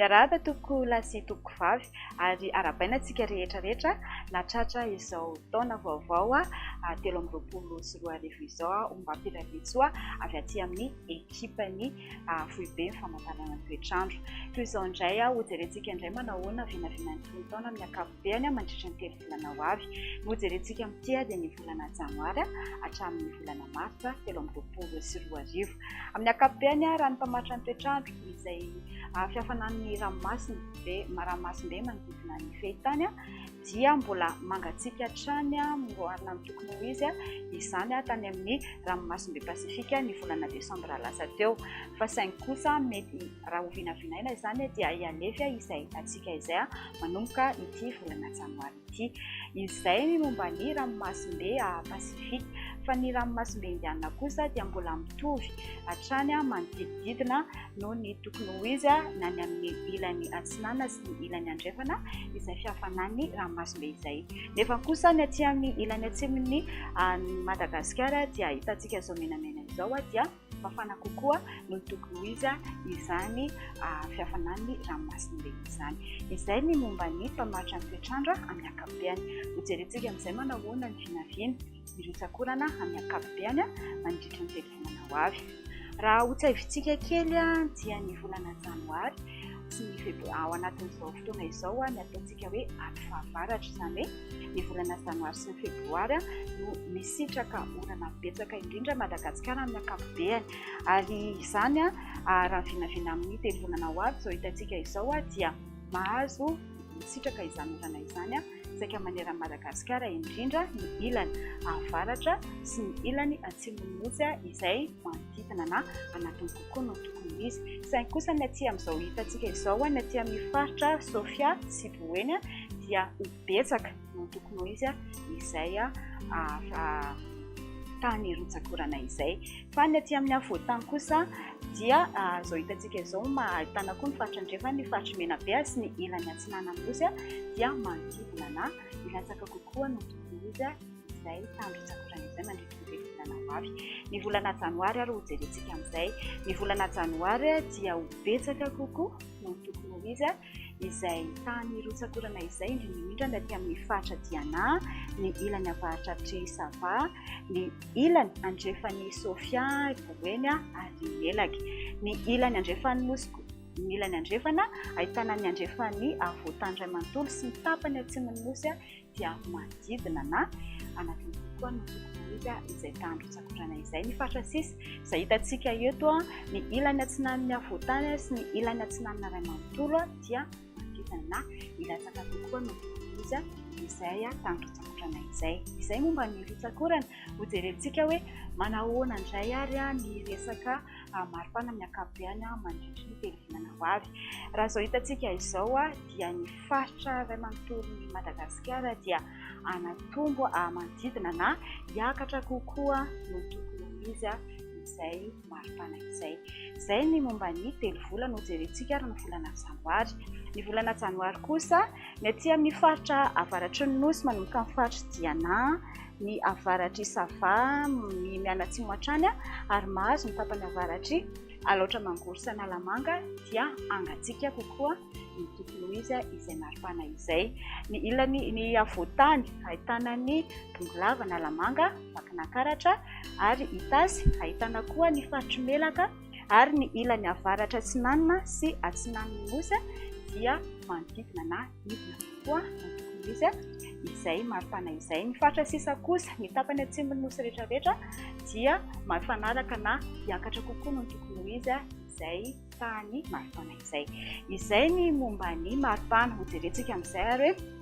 Miarahaba tompoko lahy sy tompoko vavy ary arahabaina antsika rehetra rehetra nahatratra izao taona vaovao 2023 izao ombam-pirariantsoa avy aty amin'ny ekipan'ny foibe ny famantarana ny toetr'andro. Toy izao indray hojerentsika indray manao ahoana vinavinan'ny tonon-taona amin'ny ankapobeny mandritra ny telo volana ho avy. Ny hojerentsika amin'ity dia ny volana janoary hatramin'ny volana martsa 2023. Amin'ny ankapobeny raha ny mpamaritra ny toetr'andro izay fihafanan'ny ranomasina be ranomasimbe manodidina ny fehintany dia mbola mangatsiaka hatrany oharina amin'ny tokony ho izy izany tany amin'ny ranomasimbe Pasifika ny volana desambra lasa teo. Fa saingy kosa mety raha ho vinavinaina izany dia hihalefy izay hatsiaka izay manomboka ity volana janoary ity. Izay ny momba ny ranomasimbe Pasifika. Fa ny ranomasimbe Indiana kosa dia mbola mitovy hatrany manodidididina noho ny tokony ho izy na ny amin'ny ilany atsinanana sy ny ilany andrefana izay fiafanan'ny ranomasimbe izay. Nefa kosa ny aty amin'ny ilany atsimon'ny Madagasikara dia hitantsika izao menamena izao dia mafana kokoa noho ny tokony ho izy izany fiafanan'ny ranomasimbe izany. Izay ny momba ny mpamaritra ny toetr'andro amin'ny ankapobeny. Hojerentsika amin'izay manao ahoana ny vinavina mirotsakorana amin'ny ankapobeny mandritra ny telo volana ho avy. Raha hotsahivintsika kely dia ny volana janoary sy ny febroary ao anatin'izao fotoana izao ny ataontsika hoe andro fahavaratra, izany hoe ny volana janoary sy ny febroary no misitraka orana betsaka indrindra Madagasikara amin'ny ankapobeny. Ary izany raha ny vinavina amin'ny telo volana ho avy izao hitantsika izao dia mahazo misitraka izany orana izany saika maneran'i Madagasikara indrindra ny ilany avaratra sy ny ilany atsimon'ny nosy izay manodidina na anatiny kokoa no tokony ho izy. Saingy kosa ny aty amin'izao hitantsika izao, ny aty amin'ny faritra Sofia sy Boeny dia ho betsaka no tokony ho izy izay tany rotsakorana izay. Fa ny aty amin'ny afovoan-tany kosa dia izao hitantsika izao ahitana koa ny faritra andrefana, ny faritry Menabe sy ny ilany atsinanan'ny nosy dia manodidina na hilatsaka kokoa no tokony ho izy izay tany rotsakorana izay mandritra ny telo volana ho avy. Ny volana janoary ary hojerentsika amin'izay. Ny volana janoary dia ho betsaka kokoa no tokony ho izy izay tany rotsak'orana izay, indrindra indrindra ny aty amin'ny faritra Diana, ny ilany avaratr'i Sava, ny ilany andrefan'i Sofia, Boeny ary Melaky. Ny ilany andrefan'ny Nosy ny ilany andrefana ahitana ny andrefan'ny afovoan-tany iray manontolo sy ny tapany atsimon'ny Nosy dia manodidina na anatin'ny kokoa no tokony ho izy izay tany rotsakorana izay. Ny faritra sisa izay hitantsika eto, ny ilany atsinanan'ny afovoan-tany sy ny ilany atsinanana iray manontolo dia manodidina na hilatsaka kokoa no tokony ho izy izay tany rotsakorana izay. Izay momba ny rotsakorana. Hojerentsika hoe manahoana indray ary ny resaka maripana amin'ny ankapobeny mandritry ny telo volana ho avy. Raha izao hitantsika izao dia ny faritra iray manontolon'i Madagasikara dia hanatombo manodidina na hiakatra kokoa no tokony ho izy izay maripana izay. Izay ny momba ny telo volana hojerentsika ary ny volana janoary. Ny volana janoary kosa ny aty amin'ny faritra avaratry ny nosy manomboka amin'ny faritry Diana, ny avaratr'i Sava, ny mianatsimo hatrany ary mahazo ny tapany avaratr'i Alaotra Mangoro sy Analamanga dia hangatsiaka kokoa ny tokony ho izy izay maripana izay. Ny ilany ny afovoan-tany ahitana ny Bongolava, Analamanga, Vakinankaratra ary Itasy, ahitana koa ny faritry Melaka ary ny ilany avaratra atsinanana sy atsinanan'ny Nosy dia manodidina na hidina kokoa ny tokony ho izy izay maripana izay. Ny faritra sisa kosa, ny tapany atsimon'ny Nosy rehetrarehetra dia mifanaraka na hiakatra kokoa noho ny tokony ho izy izay tany maripana izay. Izay ny momba ny maripana. Hojerentsika amin'izay ary hoe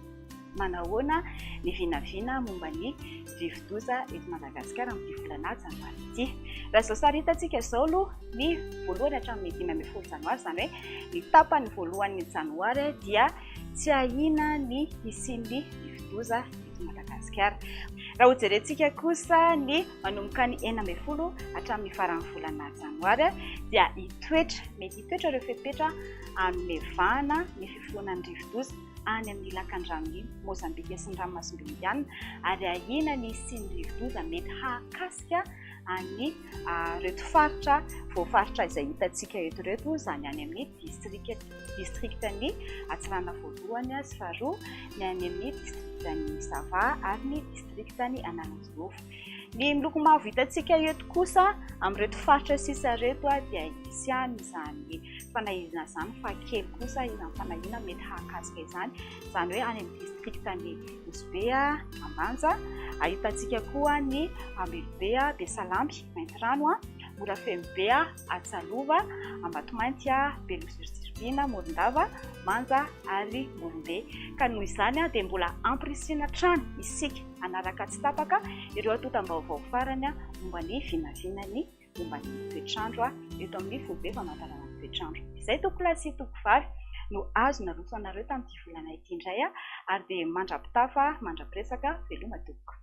manahoana ny vinavina momba ny rivodoza eto Madagasikara amin'ity volana janoary ity. Raha izao sary hitantsika izao aloha, ny voalohany hatramin'ny 15 janoary, izany hoe ny tapany voalohan'ny janoary dia tsy ahiana ny hisian'ny rivodoza eto Madagasikara. Raha hojerentsika kosa ny manomboka ny 16 hatramin'ny faran'ny volana janoary dia hitoetra, mety hitoetra ireo fepetra hanome vahana ny fiforonan'ny rivodoza any amin'ny lakandranon'i Mozambika sy ny ranomasimbe Indiana ary ahiana ny hisian'ny rivodoza mety hahakasika. any ireto faritra voafaritra izay hitantsika eto ireto, izany any amin'ny distrika distriktan'i Antsiranana voalohany sy faharoa, ny any amin'ny distriktan'i Sava ary ny distriktan'i Analanjirofo. Ny miloko mavo hitantsika eto kosa amin'ireto faritra sisa ireto dia hisy ihany izany fanahiana izany fa kely kosa izany fanahiana mety hahakasika izany, izany hoe any amin'ny distriktan'i Nosy Be, Ambanja, ahitantsika koa ny Ambilobe, Besalampy, Maintirano, Morafenobe, Antsalova, Ambatomainty, Beloha Tsiribihina, Morondava, Manja ary Morombe. Ka noho izany dia mbola ampirisihina hatrany isika hanaraka tsy tapaka ireo antontam-baovao farany momba ny vinavinany momba ny toetr'andro eto amin'ny foibe famantarana ny toetr'andro. Izay tompokolahy sy tompokovavy no azo naroso anareo tamin'ity volana ity indray ary dia mandra-pitafa mandra-piresaka veloma tompoko.